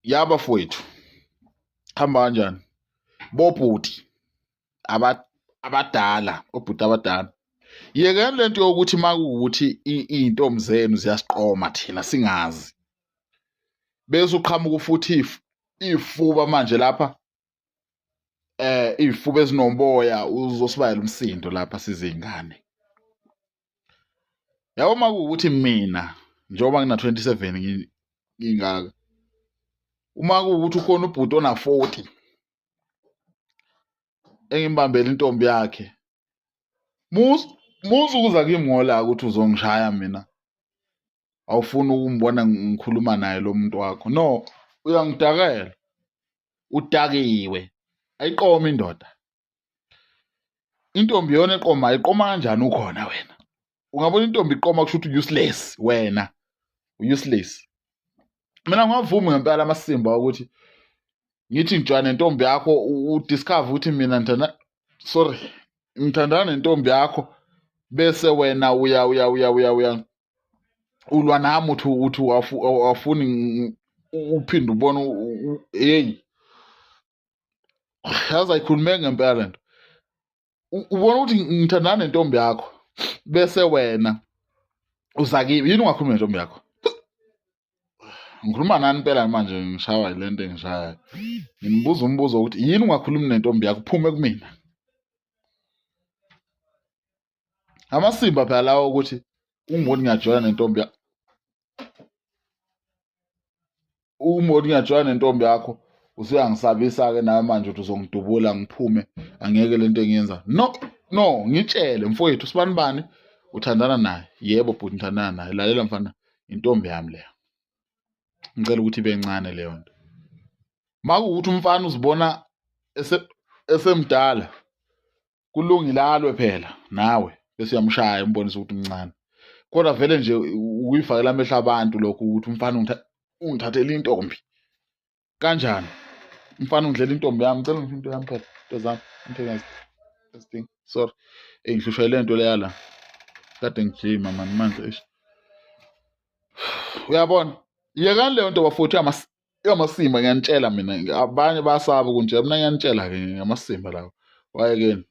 Ya bafowethu, hamba kanjani? Bobhuti abadala, obhuti abadala. Yekani lento yokuthi makuwukuthi iy'ntombi zenu ziyasiqoma thina singazi. Bese uqhamuka futhi iy'fuba manje lapha iy'fuba ezinoboya uzosibayela umsindo lapha sizingane. Yabo uma kuwukuthi mina njengoba ngina-27 ngingaka uma kuwukuthi ukhona ubhuti ona-40 engimbambela intombi yakhe musu ukuza kimi ngolaka ukuthi uzongishaya mina awufuni ukumbona ngikhuluma naye lo muntu wakho no uyangidakela udakiwe ayiqomi indoda intombi yona eqomayo iqoma kanjani ukhona wena ungabona intombi iqoma kusho ukuthi useless wena useless mina ngingavumi ngempela amasimba ukuthi ngithi ngijwana nentombi yakho udiscover ukuthi mina ngithanda sorry ngithandana nentombi yakho bese wena uya uya uya uya uya ulwa nami uthi uthi awufuni uphinde ubone hey yazi ayikhulumeki ngempela lento ubona ukuthi ngithandana nentombi yakho bese wena uza kimi yini ungakhulumi nentombi yakho ngikhuluma nani impela manje ngishawa yile nto engishayayo nginibuza umbuzo ukuthi yini ungakhulumi nentombi yakho uphume kumina amasimba phela lawo ukuthi ungiboni ngiyajola nentombi yakho uma uthi ngiyajola nentombi yakho usuyangisabisa-ke nawe manje ukuthi uzongidubula ngiphume angeke le nto engiyenza no no ngitshele mfowethu sibani bani uthandana naye yebo bhuti ngithandana naye lalela mfana intombi yami leyo ngicela ukuthi ibe ncane leyo nto makuwukuthi umfana uzibona esemdala kulungile alwe phela nawe bese uyamshaya umbonise ukuthi umncane kodwa vele nje ukuyifakela amehlo abantu lokho ukuthi umfana ungithathela intombi kanjani umfana ungidlela intombi yami ngicela ngiphe into yami phela into zami into engazidingi sorry eyi ngihlushwa yile nto leya la kade ngijima mani manje eish uyabona yekani leyo nto bafowethu amasimba ngiyanitshela mina abanye bayasaba ukunitshela mina ngiyanitshela-ke ngamasimba lawo wayekeni.